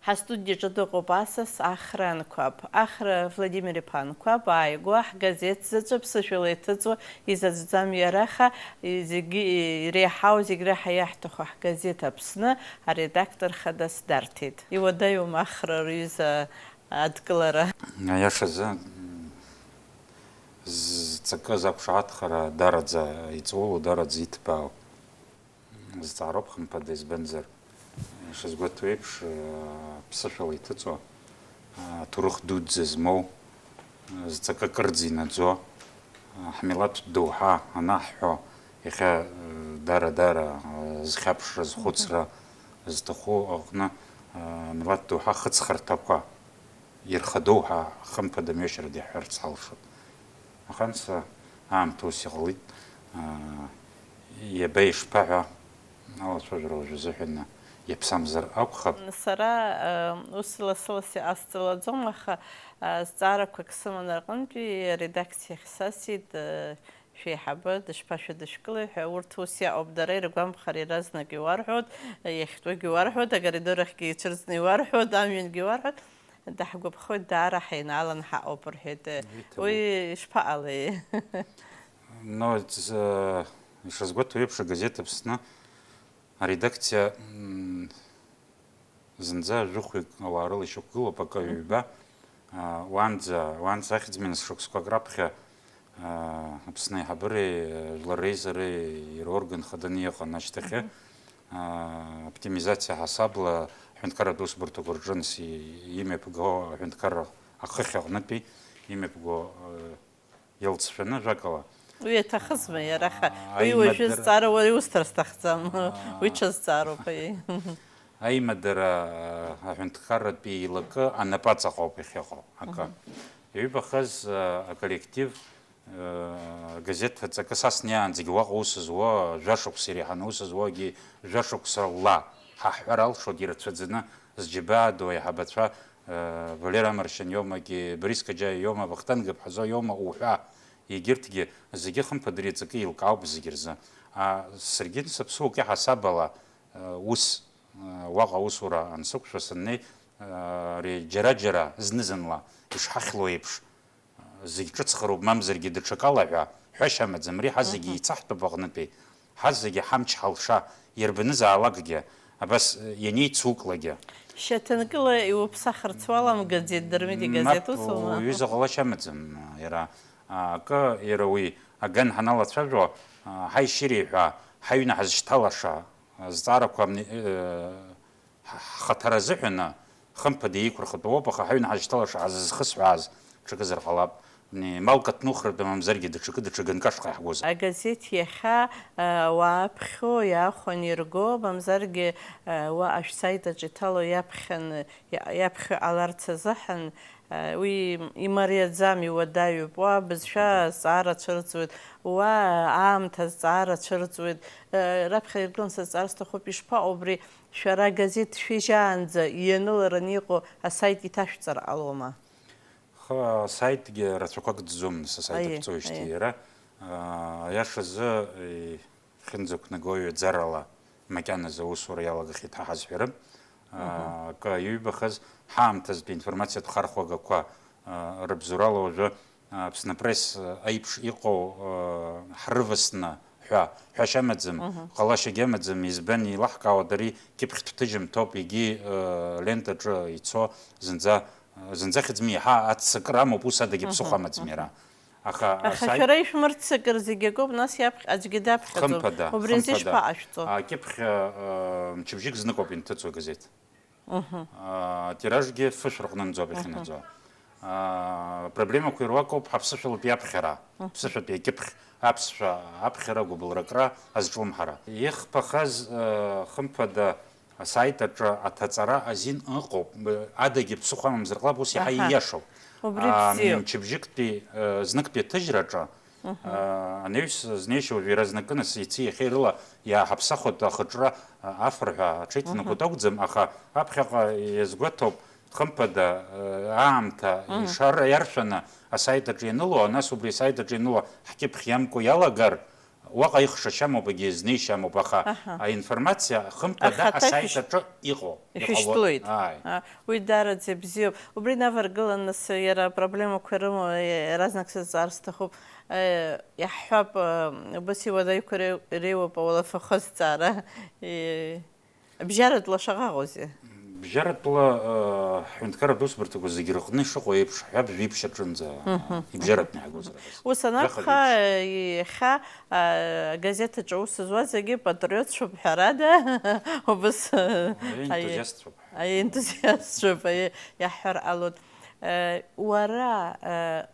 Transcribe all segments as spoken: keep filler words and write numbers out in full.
Ҳастудиаҿы дыҟоуп асас Ахра Анқәаб. Ахра Владимир-иԥа Анқәаб ааигәа ҳгазеҭ заҵәы ԥсышәала иҭыҵуа изаҵәӡам иара, аха зегьы иреиҳау, зегь реиҳа иаҳҭаху ҳгазеҭ Аԥсны аредактор хадас дарҭеит. Иуадаҩума Ахра рҩыза адкылара? Аиашазы, зҵакы закәшаатхара дараӡа иҵоуло, дараӡа иҭбаау. Зҵаароуп, хымԥада, избанзар, ишазгәаҭоу еиԥш, ԥсышәала иҭыҵуа, аҭоурых дуӡӡа змоу, зҵакы кырӡа инаӡо, ҳмилаҭтә доуҳа анаҳҳәо, иахьа дара-дара зхьаԥшра, зхәыцра зҭаху аҟны, амилаҭтә доуҳа ахыҵхырҭақәа ирхадоу ҳәа, хымԥада, мҩашьарада иаҳҳәарц ҳалшоит. Аха анса аамҭа ус иҟалеит, аа, иаба ишԥа ҳәа алацәажәара уажә азыҳәан иаԥсамзар акәхап. Сара, э, ус лассы-лассы иҟасҵалаӡом, аха, э, зҵаарақәак сыман рҟынтәи аредакциахь сасит, э, шәеиҳабы дышԥашәыдышәкылеи ҳәа, урҭ ус иаҟоуп, дара иргәамԥхар иаразнак иуарҳәоит, иахьтәугьы уарҳәоит, акоридор ахьгьы ицәырҵны иуарҳәоит, амҩангьы уарҳәоит. Даҳгәаԥхоит, даара ҳаинаалан ҳаҟоуп, рҳәеит. Иҭабуп. Уи ишԥаҟалеи? Но, ц-, э, ишазгәаҭоу еиԥш, агазеҭ Аԥсны аредакциа, м, зынӡа жәохәҩык ауаа рыла ишьақәгылоуп, акы, мгм, ҩба. А, уанӡа, уанӡа ахьӡ-минус шықәсқәак раԥхьа, а, Аԥсны аиҳабыреи, а, жәлар реизареи иорган хаданы иҟан, ашьҭахьы, мгм, а, оптимизациа ҳасабла аҳәынҭқарратә усбарҭақәа рҿы нас и-, имҩаԥго аҳәынҭқарра ахыхь аҟнытәи имҩаԥго, а, иалҵшәаны, ажәакала. Уи аҭахызма иара, аха, аа, уи уажәы аимадара, зҵаара уара иусҭар сҭахӡам. Аа. Уи ҽазҵаароуп, аиеи. Аимадара, аа, аҳәынҭқарратә еилакы анапаҵаҟа ауп иахьыҟоу акы. Мгм. Иҩбахаз, аа, аколлектив, аа, агазеҭ аҵакы сасны иаанӡагьы уаҟа аус зуа, жәашықәса иреиҳаны аус зуагьы, жәашықәса ла ҳаҳҳәар алшоит, ирацәаӡаны зџьабаа ду аиҳабацәа, э, Валера Амаршьан иоумагьы, Борис Каџьаиа иоума, Вахтанг Аԥҳазоу иоума уҳәа, егьырҭгьы зегьы, хымԥада, ари аҵакы еилкаауп зегь рзы. А, саргьы саԥсуоуп иаҳасаб ала, э, ус, э, уаҟа аусура ансықәшәа саннеи, э, ари џьара-џьара зны-зынла ишҳахьло еиԥш, зегь ҿыцхароуп, мамзаргьы даҽакала ҳәа, ҳәашьа амаӡам, ари ҳазегьы, мгм, еицаҳтәуп аҟнытәи, ҳазегьы ҳамч ҳалша, иарбанызаалакгьы, абас, э, ианеицуклагьы. Шьаҭанкыла иуԥсахырц уаламгаӡеит, Дырмит игазеҭ, мап, усоума? Ҩыза ҟалашьа амаӡам, иара, а, акы, иара уи аган ҳаналацәажәо, а, ҳаишьыри ҳәа, ҳаҩны ҳазшьҭалаша, а, зҵаарақәа, э, Ҳхаҭара азыҳәан, хымԥада, еиқәырхатәы уоуп, аха ҳаҩны ҳазшьҭалаша ҳазызхысҳәааз ҽакызар ҟалап. Ни, малк аҭнухратәы, мамзаргьы даҽакы, даҽа ганкашҟа иаҳгозар. Агазеҭ иахьа, а, уаа аԥхьо иаахәаны ирго, мамзаргьы, а, уа ашәсаит аҿы иҭало иаԥхьаны, иа-, иаԥхьо иҟаларц азыҳәан, а, уи имариаӡам, иуадаҩуп. Уа абызшәа азҵаара цәырҵуеит, уа аамҭа азҵаара цәырҵуеит. А, раԥхьа иргылан сазҵаар сҭахуп, ишԥаҟоу убри? Шәара агазеҭ шәижьаанӡа ианылараны иҟоу асаит иҭашәҵар ҟалома? Ха, асаитгьы рацәақәак дӡом, нас асаит, аиеи, аԥҵоижьҭеи, аиеи, иара. Аа, аиашазы, е, хьынӡақәнагоу ҩаӡарала макьаназы аусура иалагахьеит ҳәа ҳазҳәарым. Мгм. Аа, акы иҩбахаз, ҳаамҭазтәи информациатә хархәагақәа, аа, рыбзоурала уажәы Аԥсны апресс аиԥш иҟоу, э, ҳрывасны ҳәа ҳәашьа амаӡам, мгм, ҟалашьагьы амаӡам, избан, еилаҳкаауа, ари кьыԥхьтә ҭыжьымҭоуп, егьи, э, лентаҿы ицо зынӡа, зынӡа хьыӡми, иаҳа аццакыра амоуп, ус адагьы, мгм, ԥсыхәа амаӡам, мгм, иара. Аха, аха асаит шәара ишәмырццакыр зегь акоуп, нас иаԥхьа аӡәгьы даԥхьаӡом. Хымԥада, убри азы хымԥада. Ишԥаҟашәҵо? Акьыԥхь, э, мчыбжьык зныкоуп инҭыҵуа агазеҭ. Мгм. Аа, атиражгьы фышә рҟнынӡоуп, мгм, иахьынаӡо. Аа, апроблемақәа ируакоуп, ҳаԥсышәалатәи аԥхьара, мгм, ԥсышәатәи акьыԥхь, аԥсшәа аԥхьара, агәыбылракра, азҿлымҳара. Ихԥахаз, э, хымԥада, асаит аҿы аҭаҵара азин ыҟоуп, адагьы ԥсыхәа амамзар ҟалап, ус иаҳа, аҳа, ииашоуп. Убри, аа, бзиоуп. Мчыбжьыктәи, э, зныктәи аҭыжьраҿы, мгм, аа, анаҩс знеишьа уажә иаразнакы, нас, иаци иахьеи рыла иааҳаԥсахуеит ахаҿра, а, афырҳәа аҽеиҭанакуеит, мгм, акәӡам, аха аԥхьаҟа иазгәаҭоуп, хымԥада, э, аамҭа, мгм, ишар-, иаршәаны асаит аҿы ианыло, нас убри асаит аҿы ианыло ҳкьыԥхь иамкуа иалагар, Уаҟа ихшашьа амоуп, егьи изнеишьа амоуп, аха аинформациа хымԥада асаит аҿы иҟоу. Ишәышьҭлоит. Ааи. Уи даараӡа бзиоуп. Убри инаваргылан, нас, иара апроблемақәа ирымоу, иаразнак сызҵаар сҭахуп. Иаҳҳәап, убас иуадаҩқәа реиуоуп ауалафахәы азҵаара. Бжьаратәла шаҟа ыҟоузеи? Бжьаратәла, ҳҳәынҭқарратә усбарҭақәа зегьы рыҟны ишыҟоу еиԥш, ҳәа бжьеиԥшь аҿынӡа ибжьаратәны иҳагозар. Ус анакәха, иахьа агазеҭ аҿы аус зуа зегьы патриотцәоуп, ҳәарада, убыс. Ентузиастцәоуп. Аентузиастцәоуп, аиеи, иаҳҳәар ҟалоит. Уара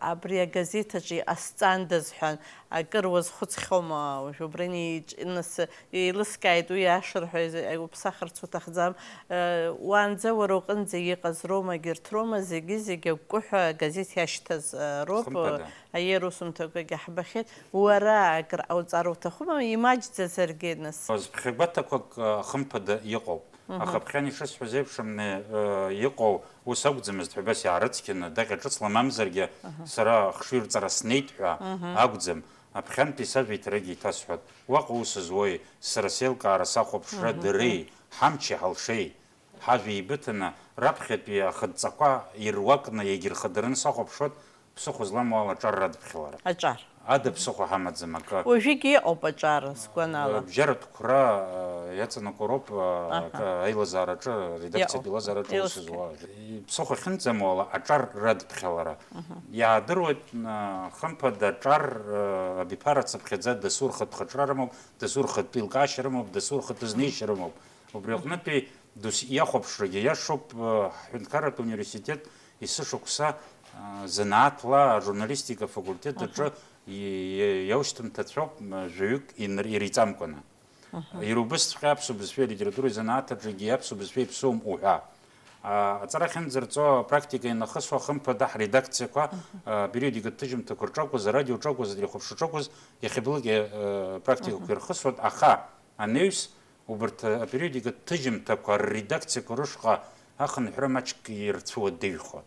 абри агазеҭ аҿы иҟасҵандаз ҳәа акыр уазхәыцхьоума? Уажә убра инеиҿ-, нас еилыскааит уи иашарҳәоз, уԥсахырц уҭахӡам. Уаанӡа уара уҟынӡа иҟаз роума, егьырҭ роума, зегьы-зегьы агәкыҳәа агазеҭ иашьҭаз роуп. Хымԥада. Аиеи, русумҭақәагьы ҳбахьеит. Уара акыр ҟауҵар уҭахума, имаҷӡазаргьы, нас? Зԥхьагәаҭақәак, хымԥада, иҟоуп. Аха ԥхьан ишысҳәаз еиԥш, амни, э, иҟоу ус акәӡамызт ҳәа убас иаарыцқьаны, даҟьа ҿыцла мамзаргьы сара хшыҩрҵара снеит ҳәа акәӡам. Аԥхьантәи сажәа иҭарагьы иҭасҳәоит. Уаҟа ус зуои, сара сеилкаара, сахәаԥшра дареи, ҳамчи ҳалшеи, ҳажәа еибыҭаны, раԥхьатәи ахыдҵақәа ируакны иагьырхадараны сахәаԥшуеит, ԥсыхәа зламоу ала аҿар радԥхьалара. Аҿар. Ада ԥсыхәа ҳамаӡам акы. Уажәыгьы иҟоуп аҿар, сгәанала. Бжьаратә қәра, э, иаҵанакуа роуп, э, Аҳа. акы аилазаараҿы, редакциатә Иҟоуп. еилазаараҿы ус Иҟоуп. зуа. Ԥсыхәа ахьынӡамоу ала аҿар радԥхьалара. Мгм. Иаадыруеит, э, хымԥада аҿар, э, абиԥара цыԥхьаӡа дасу рхатә хаҿра рымоуп, дасу рхатә еилкаашьа рымоуп, дасу рхатә знеишьа рымоуп. Убри аҟнытәи дас иахәаԥшрагьы иашоуп, э, ҳҳәынҭқарратә университет есышықәса, а, занааҭла ажурналистика афакультет аҿы Аҳа. и-, и-, иаушьҭымҭацәоуп, м, жәаҩык инр-, иреиҵамкәаны. Аҳа. Иара убысҵәҟьа аԥсуа бызшәеи алитературеи занааҭ аҿы егьи аԥсуа бызшәа иаԥсоуам уҳәа. А, аҵара ахьынӡарҵо, апрактика ианахысуа, хымԥада, ҳредакциақәа, Аҳа. а, апериодикатә ҭыжьымҭақәа рҿы акәыз, арадио аҿы акәыз, ателехәаԥшра аҿы акәыз, иахьабалак, а, практикақәа Аҳа. ирхысуеит, аха анаҩс Убарҭ апериодикатә ҭыжьымҭақәа рредакциақәа рышҟа ахынҳәра маҷк ирцәуадаҩхон.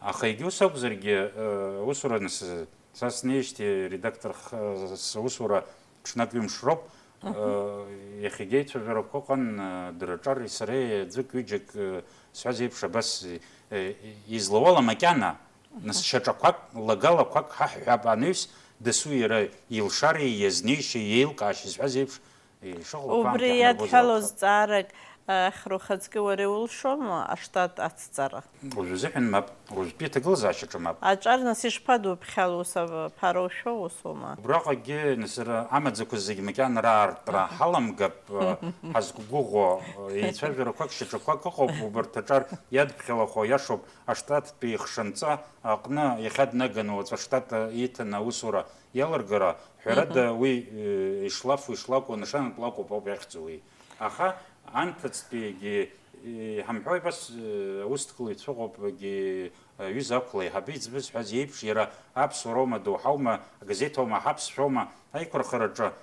Аха егьа ус акәзаргьы, э, усураны с-, са снеижьҭеи редактор х-, сусура ҽнак ҩымш роуп, э, иахьагьы аицәажәарақәа ыҟан, э, дара аҿари сареи аӡәык-ҩыџьак, э, сҳәаз еиԥш абас, э, излауала макьана, нас шьаҿақәак, лагалақәак ҳаҳҳәап анаҩс, дасу иара илшареи иазнеишьеи иеилкаашьеи сҳәаз еиԥш, Ишыҟоу Убри аамҭа иадҳәалоу ҳнаргозар акәхап. Зҵаарак ахьроу, ухаҵкы уара иулшома аштат ацҵара? Уажә азыҳәан мап, уажәтәи аҭагылазаашьаҿы мап. Аҿар нас ишԥаду, ԥхьала ус аԥара ушәо, усоума? Убраҟагьы, нас, ара амаӡақәа зегь макьана раартра Аҳа. ҳаламгап, ҳазқәгәыӷуа, еицәажәарақәак, шьаҿақәак ыҟоуп, убарҭ аҿар иадԥхьалахо иашоуп, аштаттәи хшанҵа аҟны иахьа днаганы уаҵәы аштат иҭаны аусура иалыргара, ҳәарада, Мгм. уи, э, ишлафу, ишлакәу, нашанатә лакәуп ауп иахьӡу уи. Аха анҭыҵтәигьы, э, ҳамҳәои, абас, э, аусҭгылаҩцәа ыҟоуп, егьи, э, аҩыза ақәла еиҳабы иӡбы зҳәаз иеиԥш, иара аԥсуароума, доуҳаума, агазеҭ аума, ҳаԥсшәоума, аиқәырхараҿы, э,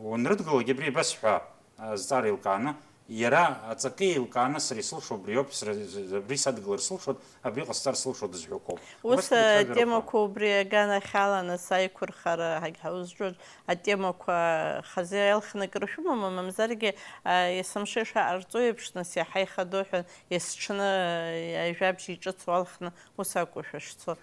уанрыдгылогьы абри абасҳәа, азҵаара еилкааны, иара аҵакы еилкааны сара исылшо убриоуп, сара, абри садгылар сылшоит, абри ҟасҵар сылшоит зҳәақәоуп. Ус, Убас еицәажәарақәа. Атемақәа убри аганахьала, нас, аиқәырхара ҳагьҳаузҿуеит, атемақәа хазы иалхны акыр шәымоума, мамзаргьы, а, есымша ишаҟарҵо еиԥш, нас, иаҳа ихадоу ҳәа, есҽны, а, жәабжь иҿыцу алхны ус акәушәа шцо?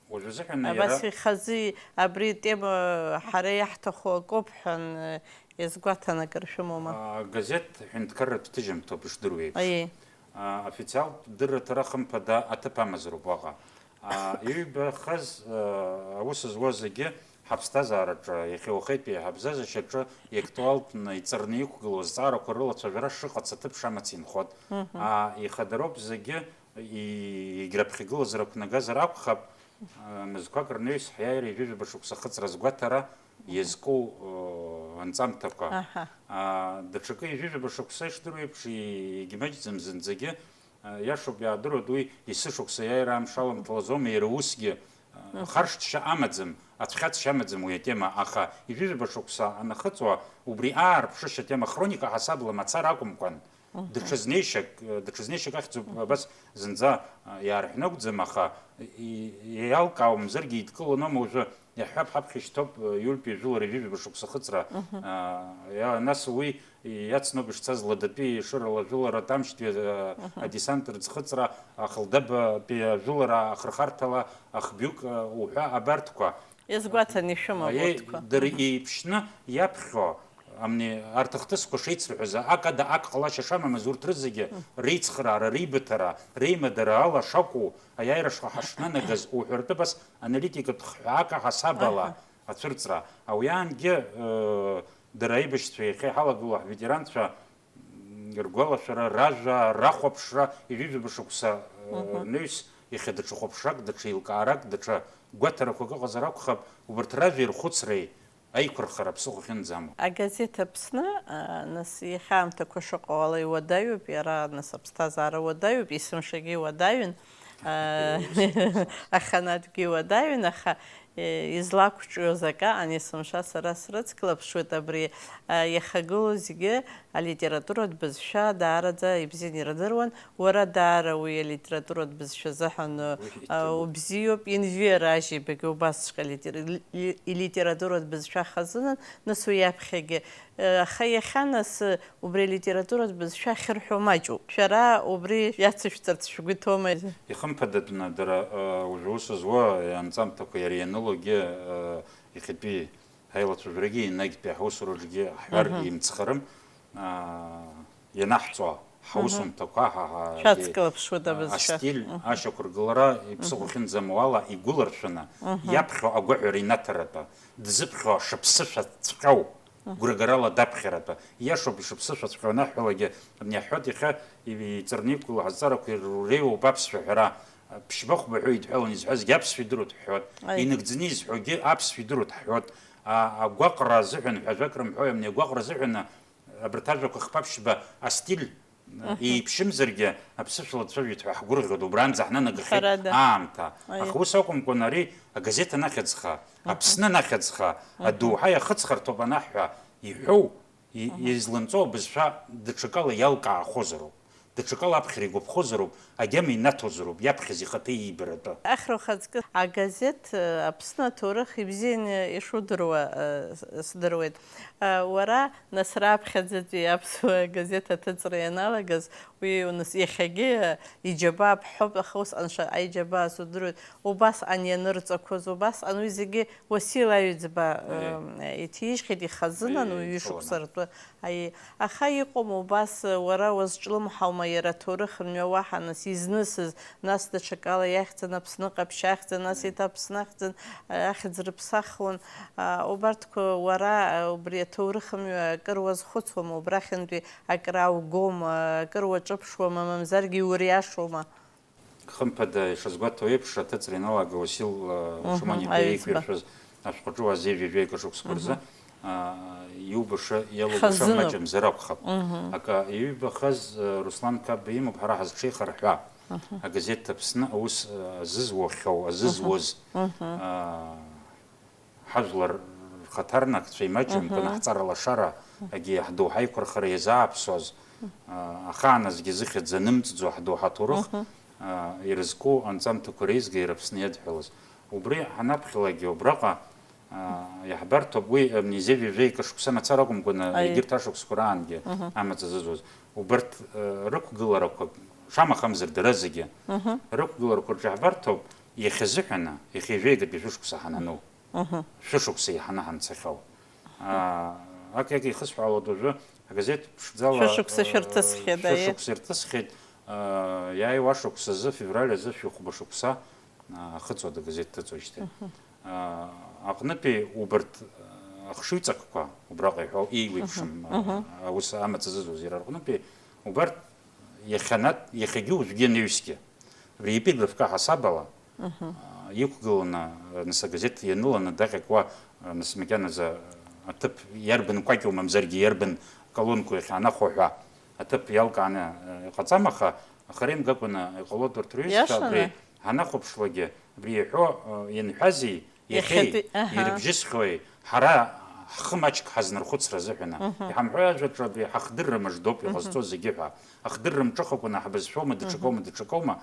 Уажәазыҳәан Абас иара ихазы абри атема ҳара иаҳҭаху акоуп ҳәа, ан-, иазгәаҭан акыр шәымоума? А, газеҭ ҳәынҭқарратә ҭыжьымҭоуп, ишдыру еиԥш. Аиеи. А, официалтә дырраҭара хымԥада аҭыԥ амазароуп уаҟа. А, иҩбахаз, а, аус зуаз зегьы ҳаԥсҭазаараҿы, иахьа уахатәи ҳабзазашьаҿы иактуалтәны, иҵарны иқәгылоу азҵаарақәа рылацәажәара шыҟац аҭыԥ шамац инхоит. Мгм. А, ихадароуп зегьы, и-, егьраԥхьагылазар ақәнагазар акәхап, Мызқәак рнаҩс ҳиааира ҩажәижәаба шықәса ахыҵра азгәаҭара иазку, э, анҵамҭақәа. Аҳа. А, даҽакы ҩажәижәаба шықәса ишдыру еиԥш, и-, егьмаҷӡам зынӡагьы, а, иашоуп, иаадыруеит уи есышықәса иааира амш аламҭалазоума, иара усгьы, а, Мгм. харшҭшьа амаӡам, ацәхьаҵшьа амаӡам уи атема, аха ҩажәижәаба шықәса анахыҵуа, убри аарԥшышьа атема хроника ҳасабла мацара акәымкәан, Мгм. Даҽазнеишьак, даҽазнеишьак ахьӡуп, абас зынӡа, а, иаарҳәны акәӡам, аха и-, еилкаауамзаргьы идкылоноума уажәы, Иаҳҳәап, ҳаԥхьа ишьҭоуп, э, иультәи ажәылара ҩажәижәаба шықәса ахыҵра. Мгм. А, иа-, нас уи иацноуп ишцаз Ладатәи Ешыра лажәылара, Тамшьтәи, э, Мгм. адесант рыӡхыҵра, Ахылдабатәи ажәылара ахырхарҭала, Ахбҩык, э, уҳәа абарҭқәа. Иазгәаҭан ишәымоу Аиеи, урҭқәа. Дара Мгм. еиԥшьны иаԥхьо, амни, арҭ ахҭысқәа шеицырҳәаз, акада ак ҟалашьа шамамыз, урҭ рызегьы Мгм. реицхраара, реибыҭара, реимадара ала шакәу, аиааира шаҳа-, ҳашнанагаз, уҳәартәы абас аналитикатә хҳәаак аҳасабала Аҳа. ацәырҵра. Ауи аангьы, э, дара аибашьцәа, иахьа иҳалагылоу ҳветеранцәа, м, ргәалашәара, ражәа, рахәаԥшра, ҩажәижәаба шықәса, э, Мгм. рнаҩс, иахьа даҽа хәаԥшрак, даҽа еилкаарак, даҽа гәаҭарақәак ыҟазар акәхап, убарҭ ражәеи рхәыцреи аиқәырхара аԥсыхәа ахьынӡамоу. Агазеҭ Аԥсны, а, нас, иахьа аамҭақәа шыҟоу ала иуадаҩуп, иара, нас, аԥсҭазаара уадаҩуп, есымшагьы иуадаҩын, а, Иуадаҩуп. аханатәгьы иуадаҩын, аха, е, излақәҿиоз акы аан, есымша сара срыцклаԥшуеит абри, а, иахагылоу зегьы алитературатә бызшәа даараӡа ибзианы ирдыруан. Уара даара уи алитературатә бызшәа азыҳәан, Уи а, иҭабуп. Убзиоуп, Енвер Ажьибагьы убасҵәҟьа литер-, ли-, илитературатә бызшәа хазынан, нас уи аԥхьагьы. Э, аха иахьа нас, э, убри алитературатә бызшәа ахьырҳәо маҷуп. Шәара убри иацышәҵарц шәгәы иҭоума? Ихымԥадатәны дара, э, уажәы аус зуа, э, анҵамҭақәа иара ианылогьы, э, иахьатәи ҳаилацәажәарагьы, енагьтәи ҳусураҿгьы ҳҳәар Мгм. имцхарым, аа, ианаҳҵо ҳусумҭақәа, ҳа, ҳа, Шәацклаԥшуеит абызшәа. астиль Мгм. ашьақәыргылара иԥсыхәа Мгм. ахьынӡамоу ала игәыларшәаны, Мгм. иаԥхьо агәаҳәара инаҭаратәы, дзыԥхьо шыԥсышәаҵәҟьоу, Мгм. гәрагара ала даԥхьаратәы, ииашоуп, ишыԥсышәаҵәҟьоу анаҳҳәалакгьы, абни аҳәоит, иахьа иҵарны иқәгылоу ҳазҵаарақәа иреиуоуп аԥсшәа ҳәара, ԥшьба-хәба ҳәа идҳәалан изҳәазгьы аԥсшәа идыруеит ҳҳәоит, Аиеи. инагӡаны изҳәогьы аԥсшәа идыруеит ҳҳәоит, а, агәаҟра азыҳәан ҳәа ажәак рымҳәои, амни агәаҟра азыҳәан абарҭ ажәақәа хԥа-ԥшьба астиль, Мгм. еиԥшымзаргьы, аԥсышәала дцәажәоит ҳәа ҳгәырӷьоит, убранӡа ҳнанагахьеит Ҳәарада. аамҭа. Аиеи. Аха ус акәымкәан, ари агазеҭ анахьыӡха, Мгм. Аԥсны анахьыӡха, Мгм. адоуҳа иахыцхырҭоуп анаҳҳәа, иҳәоу, и-, Мгм. изланҵоу абызшәа даҽакала иалкаахозароуп, даҽакала аԥхьара игәаԥхозароуп, агьама инаҭозароуп, иаԥхьаз ихаҭа иибаратәы. Ахьрыхаҵкы агазеҭ, э, Аԥсны аҭоурых ибзианы ишудыруа, э, с-, сдыруеит. Э, уара, нас, раԥхьаӡатәи аԥсуа газеҭ аҭыҵра ианалагаз, уи, нас, иахьагьы, э, иџьабаа бҳәоуп, аха усҟан шаҟа иџьабааз удыруеит. Убасҟан ианырҵақәоз, убасҟан уи зегьы Уасил Аҩӡба, Аиеи. э, иҭижьхьеит, ихазынан, Аиеи, уаҩы ишықәса ицаланы. ртәы. Аиеи. Аха иҟоума убас, уара уазҿлымҳаума иара аҭоурых мҩа уаҳа нас изнысыз, нас даҽакала иахьӡын Аԥсны ҟаԥшь ахьӡын, нас Аиеи. еиҭа Аԥсны ахьӡын, ахьӡ рыԥсахуан. А, убарҭқәа уара, а, убри аҭоурых мҩа акыр уазхәыцуама, убрахьынтәи акыр ааугома, акыр уаҿыԥшуама, мамзаргьы иуриашома? Хымԥада, ишазгәаҭоу еиԥш, аҭыҵра ианалага Уасил, э, Мгм, Шаманиа Аҩӡба. еиқәиршәаз ашәҟәаҿы уа зежәҩажәа икы шықәсқәа рзы, Мгм. а, иубаша, иалубаша Хазыноуп. маҷымзар акәхап. Мгм. Акы, иҩбахаз, э, Руслан Қапба имоуп, ҳара ҳазҽеихар ҳәа. Мгм. Агазеҭ Аԥсны аус, э, азызуахьоу, Мгм. азызуаз, Мгм. а, ҳажәлар рхаҭарнакцәа имаҷымкәа Мгм. ҳҵара лашара, агьи ҳдоуҳа еиқәырхара иазааԥсоз, а, ахааназгьы зыхьӡ анымҵӡо ҳдоуҳа ҭоурых, Мгм. а, ирызку анҵамҭақәа реизга иара Аԥсны иадҳәалаз. Убри ҳанаԥхьалакгьы убраҟа, а, иаҳбарҭоуп, уи, а, мнеизеи ҩажәеи акы шықәса мацара акәымкәаны, Аиеи. егьырҭ ашықәсқәа раангьы Мгм. амаҵ азызуаз. Убарҭ, а, рықәгыларақәа, шамахамзар дара зегьы, Мгм. рықәгыларақәа рҿы иаҳбарҭоуп, иахьазыҳәаны, иахьа ҩажәеи акатәи шәышықәса ҳанануп. Мгм. Шәышықәса иаҳаны ҳанцахьоу. Аа, акы-акы ихысҳәаалоит уажәы, агазеҭ ԥшӡала, Шәышықәса э, шәырҭысхьеит, аиеи. шәышықәса ирҭысхьеит, э, иааиуа ашықәс азы, февраль азы, шәихәба шықәса, э, ахыҵуеит агазеҭ ҭыҵуеижьҭеи. Мгм. Э, аҟнытәи убарҭ, э, ахшыҩҵакқәа, убраҟа иҳәо, еиуеиԥшым, Мгм, э, мгм. аус амаҵ азызуз иара рҟнытәи, убарҭ иахьанатә, иахьагьы уажәгьы анаҩсгьы. Абри епиграфк аҳасабала, Мгм. а, иқәгыланы, а, нас агазеҭ ианыланы даҟьакуа, а, нас макьаназы, а, аҭыԥ иарбан кәакьу мамзаргьы иарбан колонку иахьаанахәо ҳәа аҭыԥ иалкааны, а, иҟаҵам, аха ахара имгакәаны иҟалоит урҭ рҩызцәа. Иашаны? Абри ҳанахәаԥшлакгьы, абри иҳәо, а, ианҳәази, иахьеи, Иахьатәи, аҳа. ирыбжьысхьои, ҳара ҳхы маҷк ҳазнархәыцра азыҳәан. Мгм. Иҳамҳәои ажәаҿы абри ҳахдырра мыждоуп Мгм. иҟазҵо зегьы ҳәа. Ахдырра мҿыхакәаны ҳбызшәоума, даҽакоума, Мгм. даҽакоума,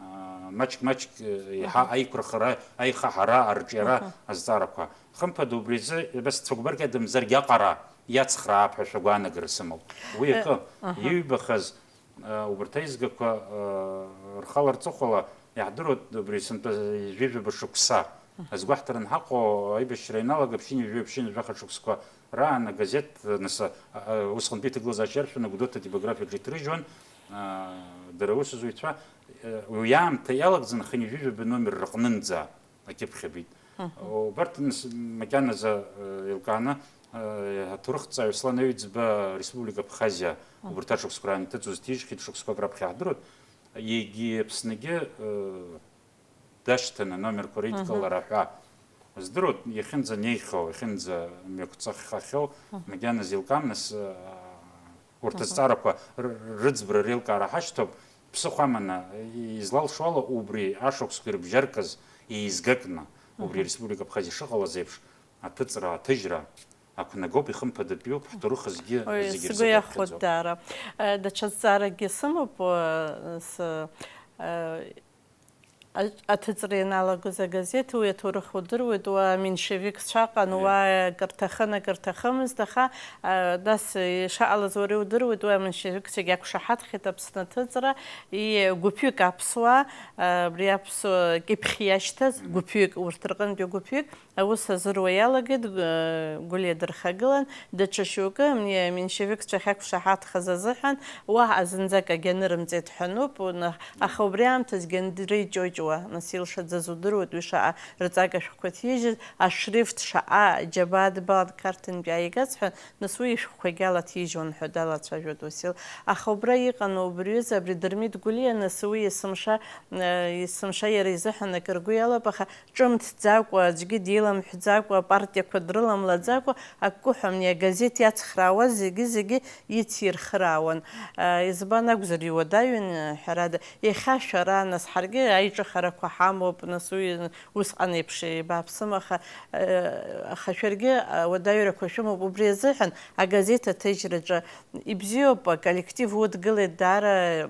аа, Маҷк-маҷк, э, еиҳа аиқәырхара, аихаҳара, арҿиара азҵаарақәа. Хымԥада, убри азы, абас цәыкәбарк иадамзаргьы аҟара иацхраап ҳәа шәагәаанагара сымоуп. Уи акы, иҩбахаз, э, убарҭ аизгақәа, э, рхала рҵыхәала, иаҳдыруеит, убри сынтәа ҩажәижәаба шықәса азгәаҳҭара анҳаҟоу, аибашьра ианалага ԥшьынҩажәи ԥшьынҩажәаха шықәсқәа раан агазеҭ, нас, а, а, усҟантәи иҭагылазаашьа иаршәын, Гәдоуҭа атипографиаҿы иҭрыжьуан, а, дара аусзуҩцәа, э, уи аамҭа иалагӡан хынҩажәижәаба номер рыҟнынӡа акьыԥхь абеит. Убарҭ, нас, макьаназы, э, еилкааны, э, аҭоурыхҭҵааҩ Аслан Аҩӡба Республика Абхазиа убарҭ ашықәсқәа раан иҭыҵуаз ҭижьхьеит, шықәсқәак раԥхьа иаҳдыруеит. Егьи Аԥсныгьы, э, дашьҭаны, номерқәа реидкылара ҳәа. Здыруеит, иахьынӡа неихьоу, иахьынӡа мҩақәҵахахьоу, макьаназы еилкаам, нас, э, урҭ азҵаарақәа р-, рыӡбара реилкаара ҳашьҭоуп. Ԥсыхәа аманы, излалшо ала, убри ашықәсқәа ирыбжьаркыз еизгакны, убри Ареспублика Абхазиа ишыҟалаз еиԥш, аҭыҵра, аҭыжьра ақәнагоуп, ихымԥадатәиуп, ҳҭоурых азгьы Ой, зегьы сгәы рзы иахәоит даара. Э, даҽа зҵааракгьы сымоуп, э, с-, э, а-, аҭыҵра ианалагоз агазеҭ, уи аҭоурых удыруеит, уа аменшевикцәа аҟан, уа акыр ҭахын, акыр ҭахымызт, аха, э, нас ишаҟалаз уара иудыруеит, уи аменшевикцәагьы ақәшаҳаҭхеит Аԥсны аҭыҵра, и гәыԥҩык аԥсуаа, э, абри аԥсуа кьыԥхь иашьҭаз гәыԥҩык, урҭ рҟынтәи гәыԥҩык, аус азыруа иалагеит, э, Гәлиа дырхагылан, даҽа шьоукы, м-, меншевикцәа ахьақәшаҳаҭхаз азыҳәан, уаҳа зынӡак агьанырымҵеит ҳәа ануп, уна-, аха убри аамҭазгьы андреи Ҷоҷуа, нас илшаӡаз удыруеит, уи шаҟа рҵага шәҟәқәа ҭижьыз, ашрифт шаҟа џьабаа дбалан Қарҭынтәи ааигаз ҳәа, нас уи ишәҟәқәагьы алаҭижьуан ҳәа далацәажәоит Уасил. Аха убра иҟан убри ҩыза, абри Дырмит Гәлиа, нас уи есымша, э, есымша иара изыҳәан акыр гәы иалоуп, аха ҿымҭӡакәа, аӡәгьы диламҳәӡакәа, апартиақәа дрыламлаӡакәа, акы ҳәа, ани агазеҭ иацхраауаз зегьы-зегьы ицирхыраауан. Избан акәзар, иуадаҩын, ҳәарада, иахьа шәара, нас, ҳаргьы аиҿыхарақәа ҳамоуп, нас, уи усҟан еиԥш еибааԥсым, аха, аха шәаргьы ауадаҩрақәа шәымоуп, убри азыҳәан агазеҭ аҭыжьраҿы ибзиоуп, аколлектив удгылеит, даара,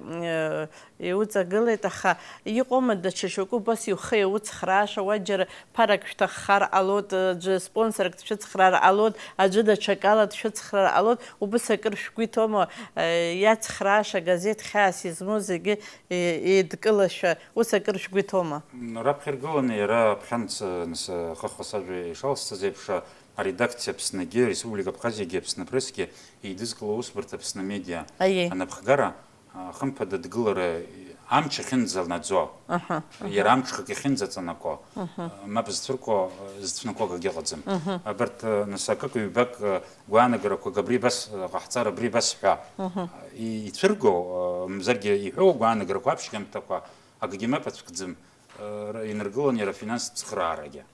Иуҵагылеит, аха иҟоума даҽа шьоукы убас иухы иауцхрааша, уа џьара ԥарак шәҭаххар ҟалоит, аӡәы спонсорк дшәыцхраар ҟалоит, аӡәы даҽакала дшәыцхраар ҟалоит, убас акыр шәгәы иҭоума, э, иацхрааша газеҭ хьаас измоу зегьы, э, еидкылашәа, ус акыр шәгәы иҭоума? Раԥхьа иргыланы иара аԥхьанца, нас, ахыхас ажәа ишалсҵаз еиԥш, аредакциа Аԥсныгьы, Республика Абхазиагьы, Аԥсны Прессгьы еидызкыло аусбарҭа Аԥсны Медиа Аиеи. Анапхгара, а, хымԥада дгылара амч ахьынӡанаӡо, Аҳа, аҳа. Иара амҽхак иахьынӡаҵанаго, Аҳа. А, мап зцәырго, а, зцәнаго акгьы ыҟаӡам. Аҳа. Абарҭ, а, нас акык-ҩбак, а, гәаанагарақәак абри абас, а, ҟаҳҵар, абри абас ҳәа, Аҳа. И-, ицәырго, а, мамзаргьы иҳәоу гәаанагарақәа аԥшьхьамҭақәа акгьы мап ацәкӡым, а, р-, инаргылон иара афинанстә цхыраарагьы.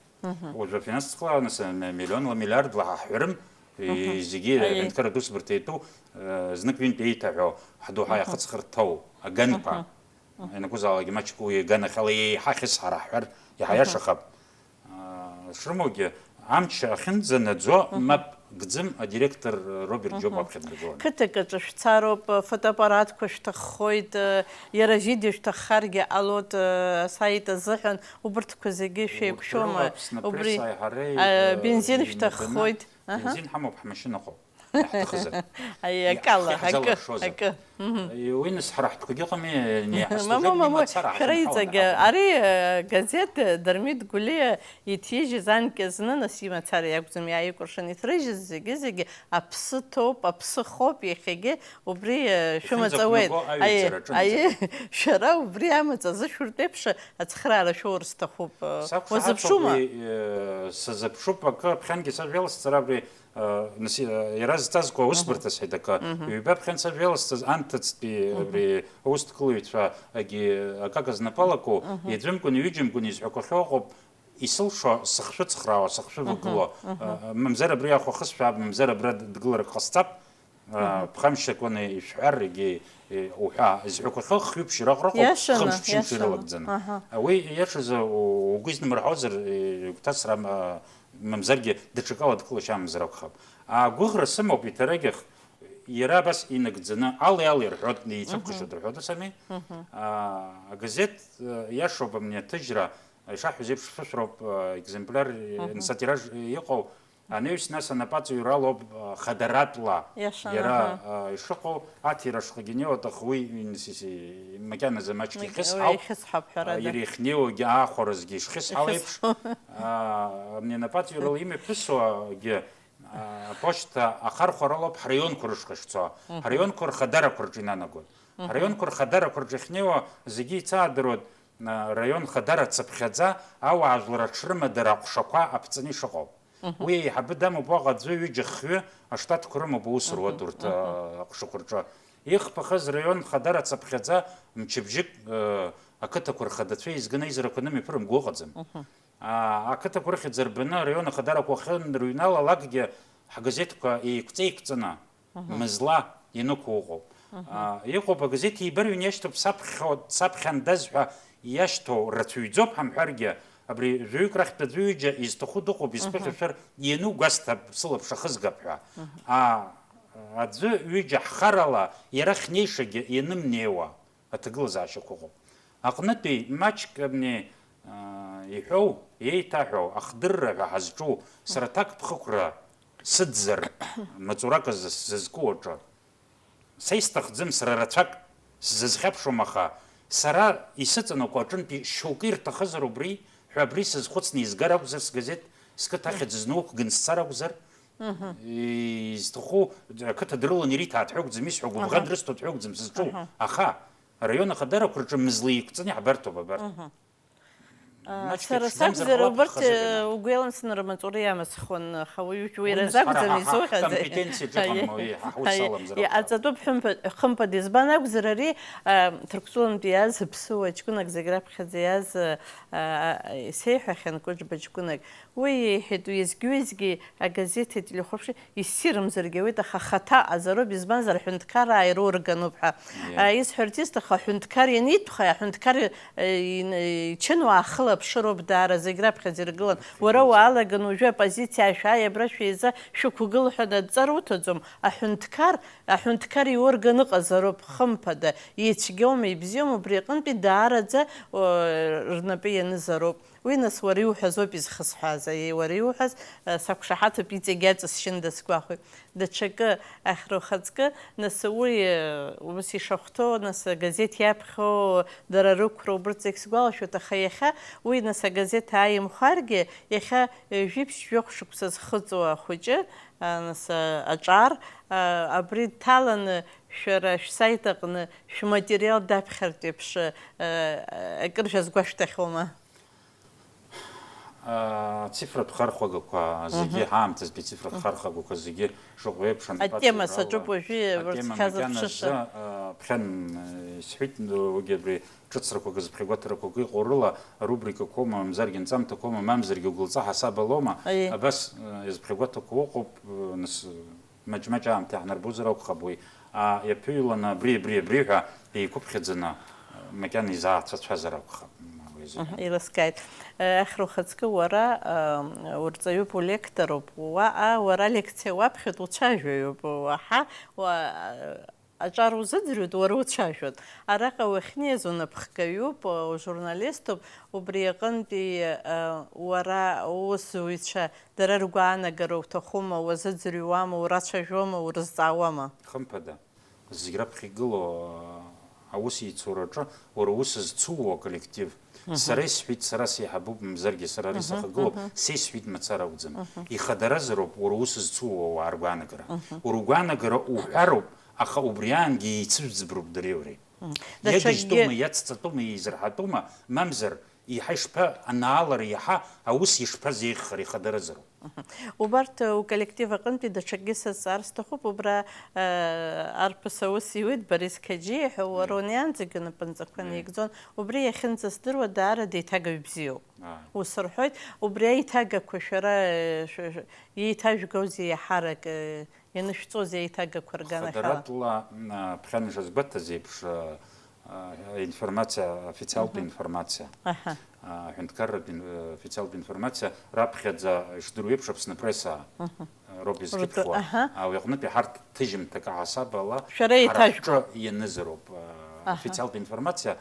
Уажәы афинанстә цхыраара нас м-, миллионла, миллиардла ҳаҳҳәарым, и-, зегьы Аиеи. Аҳәынҭқарратә усбарҭа иатәу, э, знык-ҩынтә еиҭаҳәо, ҳдоуҳа иахыҵхырҭоу аганқәа. Ианакәызаалакгьы маҷк уи аганахьала еиҳа ахьысҳара ҳҳәар, иаҳа иашахап. А, шрымоугьы, амч ахьынӡанаӡо, мап гӡым, адиректор Роберт Џьопуа аԥхьа днаргыланы. Қыҭак аҿы шәцароуп, фотоаппаратқәа шәҭаххоит, иара авидео шәҭаххаргьы ҟалоит, асаит азыҳәан, убырҭқәа зегьы шәеиқәшәома? Гәыҭбжала Аԥсны Убри, апресс аиҳареи, а, э, бензин инарбаны шәҭаххоит. Аҳа. Бензин ҳамоуп, ҳмашьына ыҟоуп. Иаҳҭахызар. Аи, акала, Иаҳ-, акы, иҳазалыршозар. Акы. Мгм. Уи нас ҳара ҳтәқәагьы ыҟами, Мама, неиҳасҭахеит, мама, мацара шәара ҳахьынҳаланы иҵегьы, ҳаҟоуп. Ари, э, газеҭ, э, Дырмит Гәлиа иҭижьыз анкьа зны, нас имацара иакәӡам иааикәыршан иҭрыжьыз зегьы-зегьы аԥсы ҭоуп, аԥсы хоуп иахьагьы, убри, э, шәымаҵ ауеит. Иахьынӡақәнаго аҩаӡара Аи, аи, аҿынӡа. Шәара убри амаҵ азышәыртә еиԥш ацхраара шәоур сҭахуп, э, Сакәзаап уазыԥшума? Уи, э, сазыԥшуп, акы аԥхьангьы сажәа иаласҵар абри Э, нас, э, иара зҵазкуа аусбарҭа сҳәеит акы. Ҩба ԥхьан сажәа иаласҵаз анҭыҵтәи абри аусҭгылаҩцәа, агьи акака знапы алаку, иаӡәымкәан, иҩыџьамкәан изҳәақәахьоу ыҟоуп, исылшо сыхшәыцхраауа, сыхшәывагыло, э, мамзар абри ахәа хысшәаап, мамзар абра д-, дгыларак ҟасҵап, э, ԥхамшьакәаны ишәҳәар, егьи, э, уҳәа, изҳәақәахьоу хҩы-ԥшьҩы раҟара ыҟоуп, Иашаны, хымш-ԥшьымш иашаны. Ирылагӡаны. Аха уи иашазы у-, угәы изнымырҳәозар, э, гәҭасрам, э, мамзаргьы даҽакала дкылашьа амазар акәхап. Агәыӷра сымоуп, еиҭарагьых, Иара абас инагӡаны, али-али рҳәоит, неицәыԥхашьоит рҳәоит, ус ами? Аа, агазеҭ, э, иашоуп, амни аҭыжьра, ишаҳҳәаз еиԥш, ԥышәроуп, э, екземпляр, э, нсатираж, э, иҟоу, анаҩс нас анапаҵаҩралоуп, э, хадаратәла Иаша, иара, аҳа. э, ишыҟоу, аҭира шҟагьы инеиуа аҭаху уи, ин-, си-, си-, макьаназы маҷк Мак-, ихьысҳауп, ихьысҳауп, ҳәарада. э, иара ихьнеиуагьы аахәаразгьы ишхьысҳауеиԥш, Ихьысҳау. э, амни анапаҵаҩрала имҩаԥысуагьы, Аԥошьҭа ахархәаралоуп ҳраионқәа рышҟа ишцо. Ҳраионқәа рхадарақәа рҿы инанагоит. Ҳраионқәа рхадарақәа рҿы иахьнеиуа зегьы еицаадыруеит, а, раион хадара цыԥхьаӡа ауаажәлар аҽрымадара аҟәшақәа аԥҵаны ишыҟоу. Уи аиҳабы дамоуп уаҟа аӡәы, ҩыџьа, хҩы аштатқәа рымоуп аус руа урҭ, а, аҟәшақәа рҿы. Ихԥахаз раион хадара цыԥхьаӡа мчыбжьык, а, ақыҭақәа рхадацәа еизганы аизарақәа анымҩаԥырымго ыҟаӡам. Аа, ақыҭақәа рыхьӡ рбаны араион ахадарақәа ахьынрыҩналалакгьы, ҳгазеҭқәа еиқәҵа-еиқәҵаны, мызла ианықәу ыҟоуп. Аа, иҟоуп, агазеҭ еибарҩны иашьҭоуп, саԥхьо-, саԥхьандаз ҳәа иашьҭоу рацәаҩӡоуп ҳамҳәаргьы, абри жәаҩык рахьтә аӡәы-ҩыџьа изҭаху дыҟоуп, исԥыхьашәар, иану гәасҭап, сылаԥш ахызгап ҳәа. Аа, аӡәы-ҩыџьа ҳхарала иара ахьнеишагьы ианымнеиуа. Аҭагылазаашьақәа ыҟоуп. Аҟнытәи маҷк абни, аа, иҳәоу, еиҭаҳәоу, ахдырра ҳәа ҳазҿу, сара аҭакԥхықәра сыӡӡар, маҵурак азы сзызку аҿы. Са исҭахӡам, сара рацәак сзызхьаԥшуам, аха сара исыҵанакуа аҿынтәи шьоукы ирҭахызар убри ҳәа абри сазхәыцны изгар акәзар сгазеҭ, сқыҭа ахьӡ зны уқәган сцар акәзар, изҭаху ақыҭа дрылан ириҭааит ҳәа акәӡам исҳәо, гәыбӷан Аҳа. дрысҭоит ҳәа акәӡам сызҿу. Аҳа. Аха, Араион ахадарақәа рҿы мызла еиқәҵаны иҳбарҭоуп абарҭ. Мгм. Маҷк Сара еиԥшӡамзар сакәзар, ҟалап убарҭ, ҳхазы рыҩны. Угәы иалымсны рмаҵура иамысхуан, аха уи, уи Уи рзы нас ҳара акәӡам ҳа, ҳа, изуҳәаз. Ҳкомпетенциаҿ Аиеи. Иҟам, уи ҳахәыцалам. Иа-, аҵатәуп ҳәымпа-, хымԥада, избан акәзар, ари, а, Ҭырқәтәылантәи иааз аԥсуа ҷкәынак, зегь раԥхьаӡа иааз, а, а, исеиҳәахьан Кәыџба ҷкәынак. Уи иҳәеит, уеизгьы-уеизгьы агазеҭи ателехәаԥши иссирымзаргьы ауеит, аха ахаҭа ҟазароуп, избанзар, аҳәынҭқараа ирорганоуп ҳәа. Иа. А, исҳәарц исҭаху, аҳәынҭқар ианитәха, аҳәынҭқар, э, ин-, э, ичынуаа ахылаԥшыроуп даара, зегь раԥхьаӡа иргылан. Уара уаалаган уажәы апозициа шәааи абра шәеиза шәықәгыл ҳәа надҵар уҭаӡом. Аҳәынҭқар, аҳәынҭқар иорган ыҟазароуп, хымԥада, ицәгьоума, ибзиоума, убри аҟынтәи даараӡа, о, рнапы ианызароуп. Уи, нас, уара иуҳәаз ауп изхысҳәааз, аиеи, уара иуҳәаз, э, сақәшаҳаҭуп, иҵегь аҵысшьында сгәахәит. Даҽакы, ахьра ухаҵкы, нас, уи, э, ус ишахәҭоу, нас, агазеҭ иаԥхьо, дара рықәра, убырҭ зегь сгәалашәоит, аха иахьа уи, нас, агазеҭ ааимхәаргьы, иахьа, э, жәиԥшь-жәохә шықәса зхыҵуа ахәыҷы, а, нас, а, аҿар, а, абри дҭаланы шәара шәсаит аҟны шәматериал даԥхьартә еиԥш, а, акыр шәазгәашәҭахьоума? Ацифратә хархәагақәа зегьы, Мгм. ҳаамҭазтәи ацифратә Мгм. хархәагақәа зегьы шыҟоу еиԥш, Атема анапаҵаҩрала саҿуп уажәы атема вырцхьазар макьаназы, ԥшышәа. а, ԥхьан, э, исҳәеит, уигьы абри ҿыцрақәак, зыԥхьагәаҭарақәак иҟоу рыла, арубрикақәоума, мамзаргьы анҵамҭақәоума, мамзаргьы угәылҵаҳасабалоума, Аиеи. абас, э, зыԥхьагәаҭақәа ыҟоуп, э, нас, маҷ-маҷ аамҭа иаҳнарбозар акәхап уи. А, иаԥыҩланы абри, абри, абри ҳәа еиқәыԥхьаӡаны, макьана изаацәацәазар акәхап, уи зегьы. Мгм, еилыскааит. Э, Ахьра ухаҵкы уара, э, урҵаҩуп, улекторуп, уаҟа уара алекциа уаԥхьоит, уцәажәаҩуп, уаҳа, уа-, аҿар узыӡырҩуеит, уара уцәажәоит. Араҟа уахьнеиз унапхгаҩуп, ужурналиступ, убри аҟынтәи, э, уара уусзуҩцәа Дара ргәаанагара уҭахума, уазыӡырҩуама, урацәажәома, урызҵаауама? Хымԥада, зегь раԥхьа игылоу, а, аусеицураҿы уара ус зцуоу аколлектив. Мгм. Сара исҳәеит, сара сеиҳабуп, мамзаргьы сара ари Мгм, сахагылоуп, мгм. Са исҳәеит мацара акәӡам. Мгм. Ихадаразароуп уара ус зцуоу ауаа ргәаанагара. Мгм. Уара угәаанагара уҳәароуп, аха убри аангьы еицыжәӡброуп дареи уареи. Мгм. Иагыжьтәума, Даҽакгьы иацҵатәума, еизырҳатәума, мамзар, Иаҳа ишԥа-, анаалара иаҳа аус ишԥазеиӷьхари ихадаразароуп. Мгм. Убарҭ, э, уколлектив аҟынтәи даҽакгьы сазҵаар сҭахуп, убра, э, арԥыс аус иуит Борис Қаџьиа ҳәа, уара Мм. унеиаанӡагьы унапынҵақәа Мм. наигӡон. Убри иахьынӡасдыруа даара деиҭагаҩ бзиоуп. Ааи. Ус рҳәоит, убри аиҭагақәа шәара, э, шә-, шә-, иеиҭажәгозеи иаҳарак, э, Ианышәҵозеи аиҭагақәа рганахьала? Хадаратәла, а, ԥхьан ишазгәаҭаз еиԥш, а, Аинформациа, официалтә информациа, аҳәынҭқарратә ин-, официалтә информациа раԥхьаӡа ишдыру еиԥш Аԥсны апресса роуп изкьыԥхьуа. Уи аҟнытәи ҳарҭ ҭыжьымҭак аҳасабала ҳара ҳҿы ианызароуп. Официалтә информациа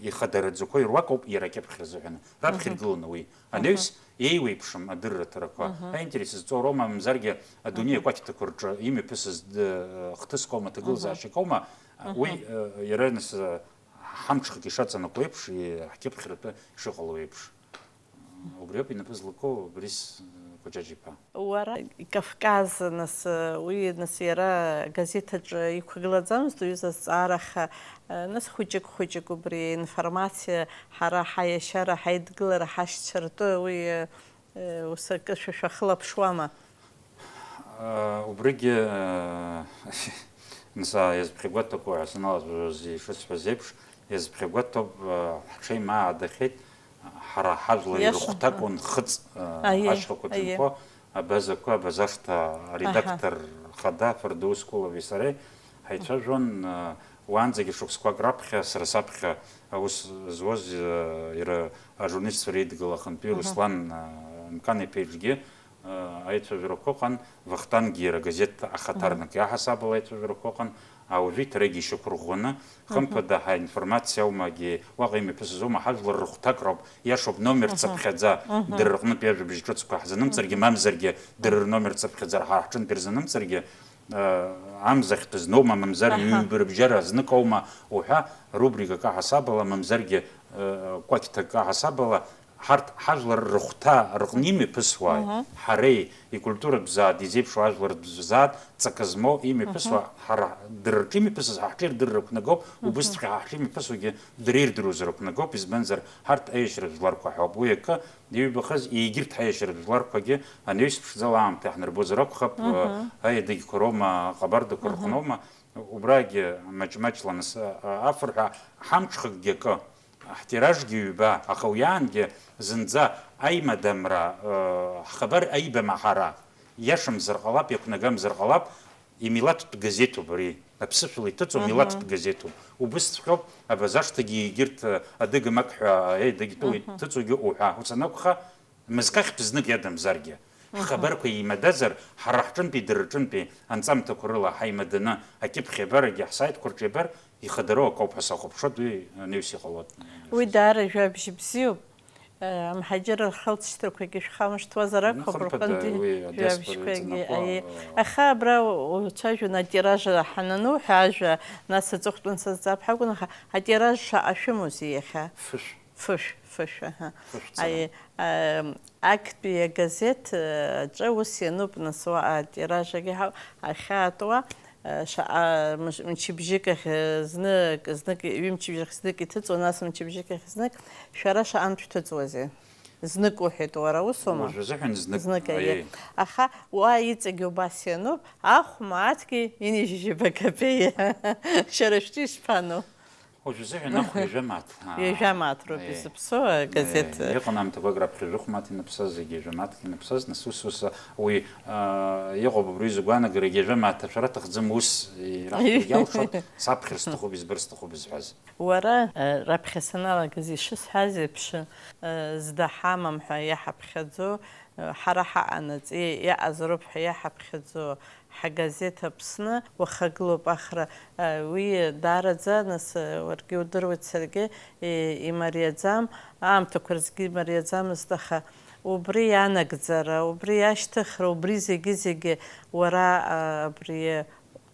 ихадараӡақәоу ируакоуп иара акьыԥхь рзыҳәаны. Раԥхьа иргыланы уи. Анаҩс еиуеиԥшым адырраҭарақәа, аинтерес зҵоу роума, мамзаргьы адунеи акәакьҭақәа рҿы имҩаԥысыз д-, хҭыск аума, ҭагылазаашьак аума, уи, э, иара нас, э, ҳамҽхак ишаҵанакуа еиԥш, и-, ҳкьыԥхьратәы ишыҟало еиԥш. Убриоуп инапы злаку Борис, э, Кәаҷаҷ-иԥа. Уара Кавказ, нас, уи, нас, иара агазеҭ аҿы иқәгылаӡамызт уҩыза азҵаара, аха, нас, хәыҷык-хәыҷык убри аинформациа ҳара ҳаиашьара, ҳаидгылара, ҳашьцәа ртәы уи, ус акы шәа-, шәахылаԥшуама? Убригьы, нас, иазԥхьагәаҭақәоу ҳәа саналацәажәоз ишысҳәаз еиԥш, иазԥхьагәаҭоуп, ҳҽеим аадахьеит, ҳара ҳажәлар ирыхәҭакуан хыҵ, ашьхақәа ҭынхо, абазақәа, абазашҭа аредактор хада Фардоус Кулови сареи ҳаицәажәон, уаанӡагьы шықәсқәак раԥхьа сара саԥхьа аус зуаз, иара ажурналистцәа реидгыла ахантәаҩы Руслан Мкан-иԥа иҿгьы аицәажәарақәа ыҟан, Вахтанги иара агазеҭ ахаҭарнак иаҳасабала аицәажәарақәа ыҟан, ауаҩы иҭарагьы ишьақәырӷәӷәаны, хымԥада, ҳаинформациа аумагьы, уаҟа имҩаԥысыз аума, ҳажәлар рыхәҭакра ауп, иашоуп, номер цыԥхьаӡа дара рҟнытә иажәабжь ҿыцқәа ҳзанымҵаргьы, мамзаргьы дара рномер цыԥхьаӡа ҳа ҳҿынтә ирзанымҵаргьы, амза ахьтәы зноума, мамзар ҩба рыбжьара знык аума уҳәа, рубрикак аҳасабала, мамзаргьы кәакьҭак аҳасабала, ҳарҭ ҳажәлар рыхәҭа рыҟны имҩаԥысуааит, ҳареи икультуратә бзааҭ, изеиԥшу ажәлар бзааҭ ҵакы змоу имҩаԥысуа, ҳара дара рҿы имҩаԥысыз ҳа ҳҿы ирдырра ықәнагоуп, убысҵәҟьа ҳа ҳҿы имҩаԥысуагьы дара ирдыруазар ықәнагоуп, избанзар, ҳарҭ аиашьаратә жәларқәа ҳауп. Уи акы, иҩбахаз, егьырҭ аиашьаратә жәларқәагьы анаҩс ԥшӡала аамҭа иаҳнарбозар акәхап, аедагьқәа роума, аҟабардақәа рҟноума, убрагьы маҷ-маҷла нас, афырҳәа ҳамҽхакгьы акы. Ҳтиражгьы ҩба, аха уи аангьы зынӡа аимадамра, э, ҳхабар аибама ҳара, иашамзар ҟалап, иақәнагамзар ҟалап, имилаҭтә газеҭуп ари, аԥсышәала иҭыҵуа милаҭтә газеҭуп. Убысҵәҟьоуп, абазашҭагьы егьырҭ, э, адыгамак ҳәа, э, дагьтәыла иҭыҵуагьы уҳәа. Ус анакәха, мызкы ахьтә знык иадамзаргьы, ҳхабарқәа еимадазар, ҳара ҳҿынтәи дара рҿынтәи анҵамҭақәа рыла ҳаимаданы, акьыԥхь иабарагьы, ҳсаитқәа рҿы иабар, ихадароу акоуп ҳәа сахәаԥшуеит, уи анаҩс иҟалоит. Уи даара жәабжь бзиоуп. Э, амҳаџьыраа рхылҵшьҭрақәагьы шәхамышҭуазар акәхап, хымԥада, рҟынтәи уи адиаспора жәабжьқәагьы, иҵанакуа, аиеи. Аха абра уцәажәон атиража ҳанануҳәа ажәа, нас аҵыхәтәан сызҵаап ҳакәын, аха атираж шаҟа шәымоузеи иахьа? Фышә. Фышә, фышә, аҳа. Фышә цара. Аиеи, ам, актәи агазеҭ, э, аҿы ус иануп, нас, уаҟа атиражагьы ҳа-, ахьаатуа, э, шаҟа мыш-, мчыбжьык ахь, э, знык, знык, ҩымчыбжьык ахь знык иҭыҵуа, нас мчыбжьык ахь знык, шәара шаҟантә шәҭыҵуазеи? Знык уҳәеит, уара усоума? Уажәазыҳәан знык, знык, аиеи. Аиеи. Аха уа иҵегь убас иануп, ахә мааҭгьы ҩынҩажәижәаба копеиа. Шәара шәҿы ишԥану? Уажәазыҳәан ахә ҩажәа мааҭ. Аа, ҩажәа мааҭ роуп, аиеи, изыԥсоу агазеҭ. Аиеи, иҟан аамҭақәак раԥхьа жәохә мааҭ инаԥсаз, зегьы ҩажәа мааҭк инаԥсаз, нас ус, ус, уи, аа, иҟоуп абри изгәаанагарагьы, ҩажәа мааҭ ашәара аҭахӡам, ус ираҳҭогьы алшоит, саԥхьар сҭахуп, избар сҭахуп изҳәаз. Уара, э, раԥхьа саналагаз ишысҳәаз еиԥш, э, зда ҳамам ҳәа иаҳаԥхьаӡо, э, ҳара ҳаҟанаҵ, и-, иаҟазароуп ҳәа иаҳаԥхьаӡо ҳагазеҭ Аԥсны уахагылоуп Ахра, э, уи даараӡа, нас, э, уаргьы удыруеит, саргьы, и-, имариаӡам, аамҭақәа рзгьы имариаӡамызт, аха убри ианагӡара, убри ашьҭыхра, убри зегьы-зегьы уара, э, абри,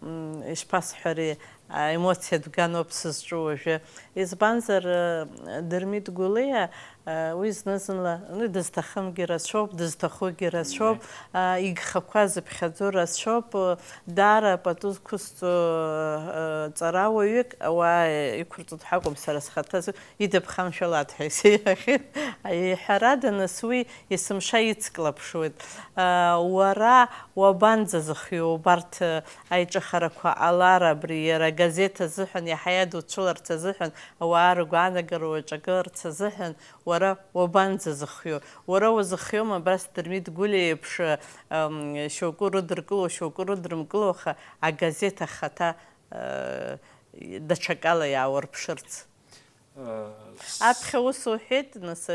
м, ишԥасҳәари, аемоциатә ганоуп сызҿу уажәы. Избанзар, э, Дырмит Гәлиа, э, уи зны-зынла, ну, дызҭахымгьы рацәоуп, дызҭахугьы рацәоуп, э, игхақәа зыԥхьаӡо рацәоуп, э, даара пату зқәызҵо, э, ҵарауаҩык, ауаа иқәырҵоит ҳәа акәым, сара схаҭа сыҩ-, идыԥхамшәалаат ҳәа исеиҳәахьеит. Ҳәарада, нас уи есымша ицклаԥшуеит. Уара уабанӡазыхиоу убарҭ аиҿыхарақәа ҟалар, абри иара агазеҭ азыҳәан, иаҳа иадуцәыларц азыҳәан, ауаа ргәаанагара уаҿагыларц азыҳәан, уара уабанӡазыхиоу? Уара узыхиоума абас Дырмит Гәлиа еиԥш, ам, шьоукы урыдыркыло, шьоукы урыдрымкыло, аха агазеҭ ахаҭа, э, даҽакала иааурԥшырц. Аԥхьа ус уҳәеит, нас,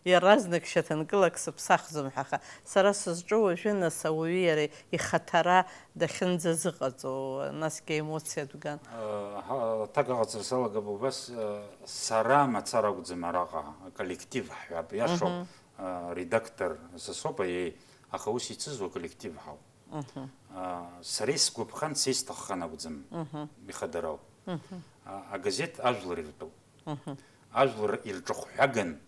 иаразнак шьаҭанкылак сыԥсахӡом ҳәа, аха сара сызҿу уажәы, нас, ауаҩы иара ихаҭара дахьынӡазыҟаҵо, насгьы аемоциатә ган. Аҭак аҟаҵара салагап убас, сара мацара акәӡам араҟа, аколлектив ҳҳәап, иашоуп, редактор са соуп, аиеи, аха ус ицызуа аколлектив ҳауп. Сара исгәаԥхан, са исҭаххан акәӡам ихадарау. Агазеҭ ажәлар иртәуп. Ажәлар ирҿахәҳәаган,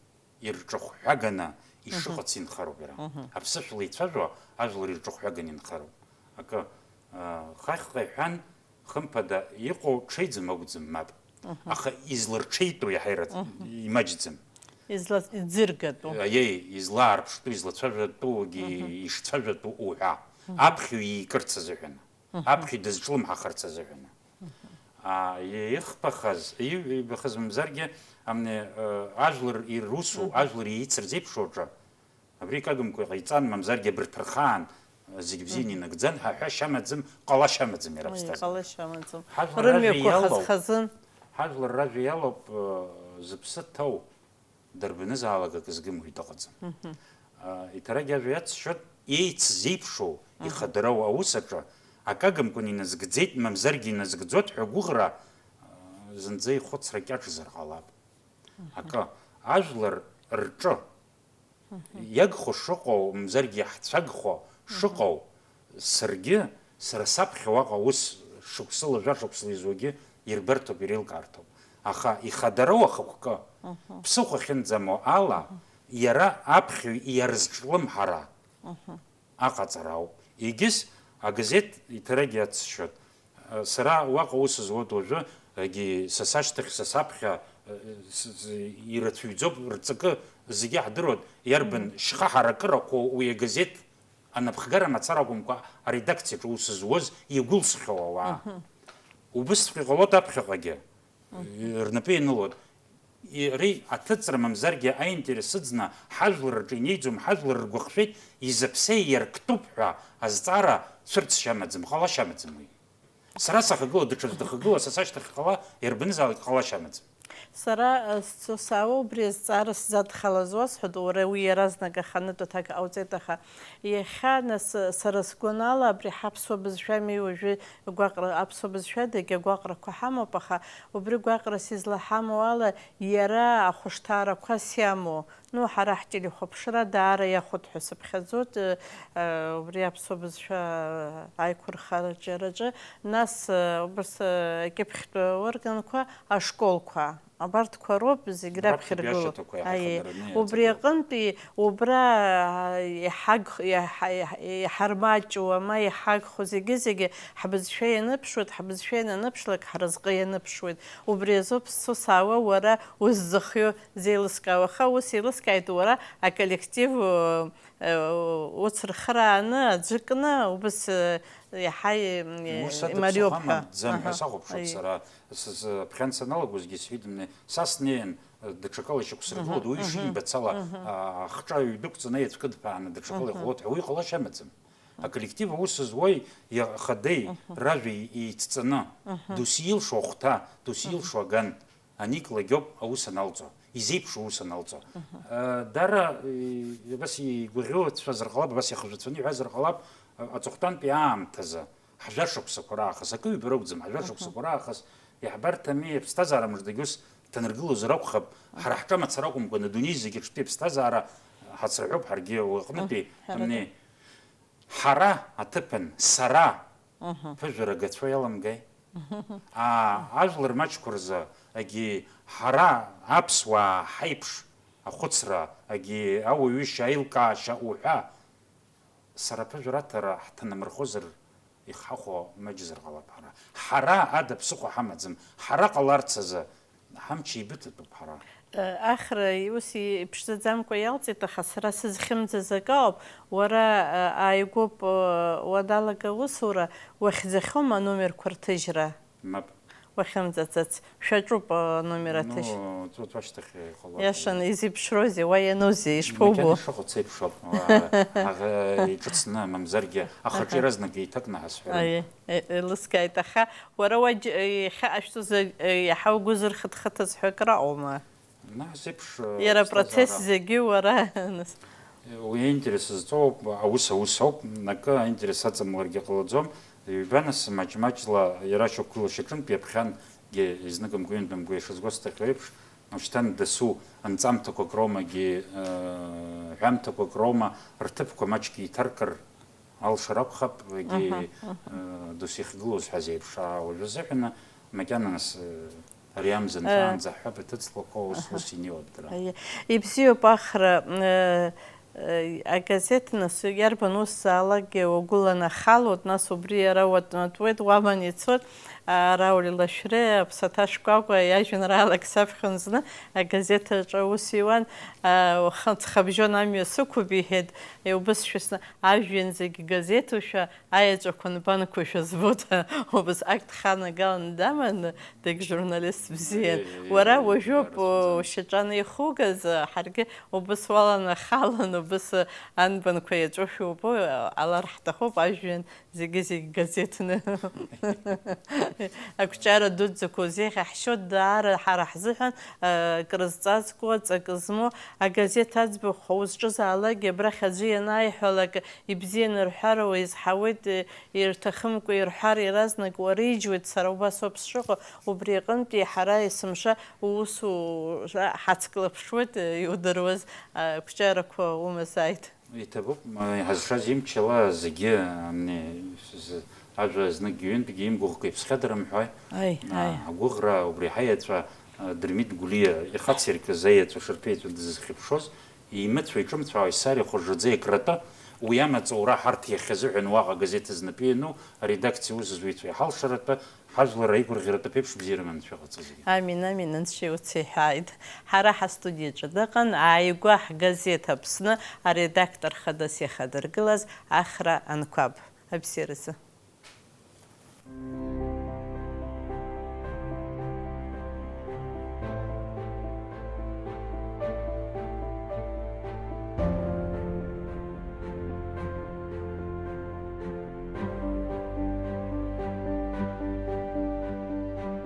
ирҿахәҳәаганы ишыҟац инхароуп иара. Аԥсышәала ицәажәо ажәлар ирҿахәҳәаганы инхароуп. Акы, хахьҟа иҳәан, хымԥада, иҟоу ҽеиӡам акәӡам, мап. Аха изларҽеитәу иаҳа ира-, имаҷӡам. Изла-, иӡыргатәу. Аиеи, излаарԥштәу, излацәажәатәугьы ишцәажәатәу уҳәа. Аԥхьаҩ иикырц азыҳәан. Аԥхьаҩ дызҿлымҳахарц азыҳәан. А, ихԥахаз, иҩбахаз мамзаргьы, амни, э, ажәлар ирусу, ажәлар еицырзеиԥшу аҿы, абри икагымкәа иҟаиҵан, мамзаргьы абырҭ рхаан, э, зегь бзианы инагӡан ҳәа ҳәашьа амаӡам, ҟалашьа амаӡам иара аԥсҭазаара. Ҟалашьа амаӡам. Ҳажәлар ражәа Рымҩақәа иалоуп. Хаз-хазын. Ҳажәлар ражәа иалоуп, э, зыԥсы ҭоу. Дарбанызаалак акы згымуа дыҟаӡам. А, иҭарагь ажәа иацшәоит, еицзеиԥшу, ихадарау аус аҿы, акы агымкәан иназгӡеит, мамзаргьы иназгӡоит ҳәа агәыӷра, а, зынӡа ихәыцра кьаҿзар ҟалап. Акы, ажәлар рҿы иагхо шыҟоу, мамзаргьы иаҳцәагхо шыҟоу, саргьы, сара саԥхьа уаҟа ус шықәсыла, жәа шықәсыла изуагьы ирбарҭоуп, иреилкаарҭоуп. Аха ихадароу ахықәкы, ԥсыхәа ахьынӡамоу ала, иара аԥхьаҩ иарзҿлымҳара аҟаҵара ауп. Егьыс агазеҭ иҭарагьы иацсшьоит. Сара уаҟа ус зуеит уажәы, егьи са сашьҭахь, са саԥхьа, с-, с-, ирацәаҩӡоуп, рҵакы зегьы ҳдыруеит, иарбан шьха ҳаракырақәоу уи агазеҭ анапхгара мацара акәымкәа, аредакциаҿы ус зуаз иагәылсхьоу ауаа. Убысҵәҟьа иҟалоит аԥхьаҟагьы. Рнапы ианылоит. Иареи аҭыҵра мамзаргьы аинтерес ыӡны ҳажәлар рҿы инеиӡом, ҳажәлар ргәахшәеит, изаԥсеи иарктәуп ҳәа азҵаара цәырҵшьа амаӡам, ҟалашьа амаӡам уи. Сара сахагыла, даҽаӡә дахагыла, са сашьҭахь иҟала, иарбанызаалак ҟалашьа амаӡам. Сара, э, сцо саауа, убри азҵаара сзадхалаз уасҳәоит, уара уи иаразнак аханытә аҭак ҟауҵеит, аха иахьа, нас, сара сгәанала, абри ҳаԥсуа бызшәами уажәы гәаҟра, аԥсуа бызшәадагьы агәаҟрақәа ҳамоуп, аха убри гәаҟрас излаҳамоу ала, иара ахәышҭаарақәас иамоу, ну, ҳара ҳтелехәаԥшра даара иахәоит ҳәа сыԥхьаӡоит, э, э, убри аԥсуа бызшәа аиқәырхараҿы, араҿы, нас, э, убас, э, акьыԥхьтә органқәа, ашколқәа, абарҭқәа роуп зегь раԥхьа иргылоу. Аиеи, убри аҟынтәи, убра, э, иҳаг-, иаҳа-, иаҳа-, иҳармаҷу, ама иҳагхо зегьы-зегьы ҳбызшәа ианыԥшуеит, ҳбызшәа иананыԥшлак, ҳразҟы ианыԥшуеит. Убри азоуп сцо саауа уара уззыхиоу зеилыскаауа, аха ус еилыскааит уара аколлектив, э, э, уцырхырааны, аӡәы кны, убас, э, иаҳа, э, Ус адыԥсахама имариоуп ҳәа. Ӡам ҳәа Аҳа. Сахәаԥшуеит Аиеи. Сара. С-, с-, ԥхьан саналагозгьы сҳәеит, мне, са снеин, э, даҽакала ишьақәсыргылоит, Мгм, уаҩы мгм, ишимбац ала, мгм. А, ахҿа ҩдәықәҵаны аиаҵәкы дԥааны даҽакала Мгм. иҟалоит ҳәа, уи ҟалашьа амаӡам. Аколлектив аус зуеи иа-, хадеи Мгм. ражәа и-, еицҵаны, Мгм. досу илшо ахәҭа, досу Мгм. илшо аган, аниклакь ауп аус аналҵуа, изеиԥшу аус аналҵуа. Мгм. Э, дара, э, абас игәаӷьуа дцәазар ҟалап, абас иахжәацәаны иҳәазар ҟалап, э, аҵыхәтәантәи аамҭазы, ҳжәа шықәсақәа раахыс, акы ҩба ракәӡам, ҳжәа Мгм. шықәсақәа раахыс, иаҳбарҭами, аԥсҭазаара мыждагьы ус ҭанаргылозар акәхап, Мгм. ҳара ҳҿы мацара акәымкәан, адунеи зегьы аҿтәи аԥсҭазаара ҳацраҳәоуп ҳаргьы уи аҟнытәи, Мгм. Ҳәарада. Амни, ҳара аҭыԥан, сара Мгм. ԥыжәара агацәа иаламгеи? Мгм. Аа, ажәлар маҷқәа рзы, егьи ҳара аԥсуаа ҳаиԥш ахәыцра, егьи ауаҩышьа аилкаашьа уҳәа, сара аԥыжәара аҭара ҳҭанамырхозар, ихҳахәо маҷзар ҟалап ҳара. Ҳара ада ԥсыхәа ҳамаӡам, ҳара ҟаларц азы, Ҳамч еибыҭатәуп ҳара. Ахра ус иԥшӡаӡамкәа иалҵит, аха сара сызхьымӡаз акы ауп, уара, ааигәоуп, уаналага аусура, уахьӡахьоума аномерқәа рҭыжьра? Мап. Уахьынӡацац, шәаҿуп, а, номер аҭышь. Ну, ҵуҭ уашьҭахь иҟалап. Иашан, изеиԥшроузеи, уа ианузеи, ишԥоубо? Макьана ишыҟац еиԥш ауп. Аӷа иҿыцны, мамзаргьы, ахаҿы Аҳа. Иаразнак еиҭакны ҳазҳәарын. Аиеи, е-, еилыскааит, аха уара уа џь-, е, иахьа ҟашәҵоз, е, иаҳа угәы зырхыҭхыҭыз ҳәа акыр аҟоума? Нас еиԥш, э, Иара аԥсҭазаара. Апроцесс зегьы уара, нас. Уи аинтерес зҵоу ауп, аус аус ауп, акы аинтерес аҵамларгьы ҟалаӡом. Ҩба, нас, маҷ-маҷла иара шьақәгылоу шьаҿынтә иаԥхьангьы изныкымкәа-ҩынтәымкәа ишазгәасҭахьоу еиԥш, ушьҭан дасу анҵамҭақәак роумагьы, э, ҳәамҭақәак роума рҭыԥқәа маҷк еиҭаркыр, алшара акәхап, егьи, Аҳа, аҳа. Э, досу ихгылоу зҳәаз еиԥш, аа, уажәы азыҳәан макьана нас, э, ари амза Э. Нхаанӡа ҳҳәап, иҭыҵлақәо ус, Аҳа. Ус инеиуеит дара. Аиеи. Ибзиоуп, Ахра, э, э, агазеҭ нас иарбан усзаалакгьы уагәыланахалоит, нас убри иара уатәнатәуеит, уаман ицоит, ара Олеи Лашәриа, Аԥсаҭа Шкәакәа иажәеинраалак саԥхьон зны, агазеҭ аҿы аус иуан, а, уаха ҵхабжьон амҩа сықәуп, иҳәеит, иубысшәысны, ажәҩан зегь газеҭушәа, аеҵәақәа нбанқәоушәа збоит, убас акт ханагаланы даман, дагь журналист бзиан. Аиеи, Уара аиеи, уажәоуп, ара сынӡа. Ушьаҿа анеихугаз, ҳаргьы убыс уаланахалан, убыс анбанқәа иаҵәоушәа убо, ҟалар ҳҭахуп, ажәҩан зегьы-зегь газеҭны. Ақәҿиара дуӡӡақәа узеиӷьаҳшьоит, даара ҳара ҳзыҳәан, э, крызҵазкуа, ҵакы змоу, агазеҭ аӡбахә узҿызаалакгьы абрахь аӡәы ианааиҳәалак, ибзианы рҳәар уеизҳауеит, э, ирҭахымкәа ирҳәар иаразнак уареиџьуеит, сара убас ауп сшыҟоу, убри аҟынтәи ҳара есымша уусура ҳацклаԥшуеит, э, иудыруаз, э, ақәҿиарақәа умазааит. Иҭабуп, м, иҳазшаз имчала зегьы, м, з-, ажәа зныкгьы ҩынтәгьы имгәыӷкәа иԥсхьада рымҳәои? Аи, А, аи. Агәыӷра убри ҳаеҵәа, а, Дырмит Гәлиа ихациркыз аеҵәа шырԥеиҵәа дызхьыԥшуаз, имыцәо-иҿымцәаауа исарихәа жаӡа иакратәы, уи амаҵ аура ҳарҭ иахьазыҳәан уаҟа агазеҭ знапы иану аредакциа аус зуҩцәа иҳалшаратәы, ҳажәлар аигәырӷьаратәы ԥеиԥш бзиара Анцәа иҟаҵаз зегьы. Амин, амин, Анцәа иуцеиҳәааит. Ҳара ҳастудиаҿы дыҟан ааигәа ҳгазеҭ Аԥсны аредактор хадас иахадыргылаз Ахра Анқәаб. Абзиаразы.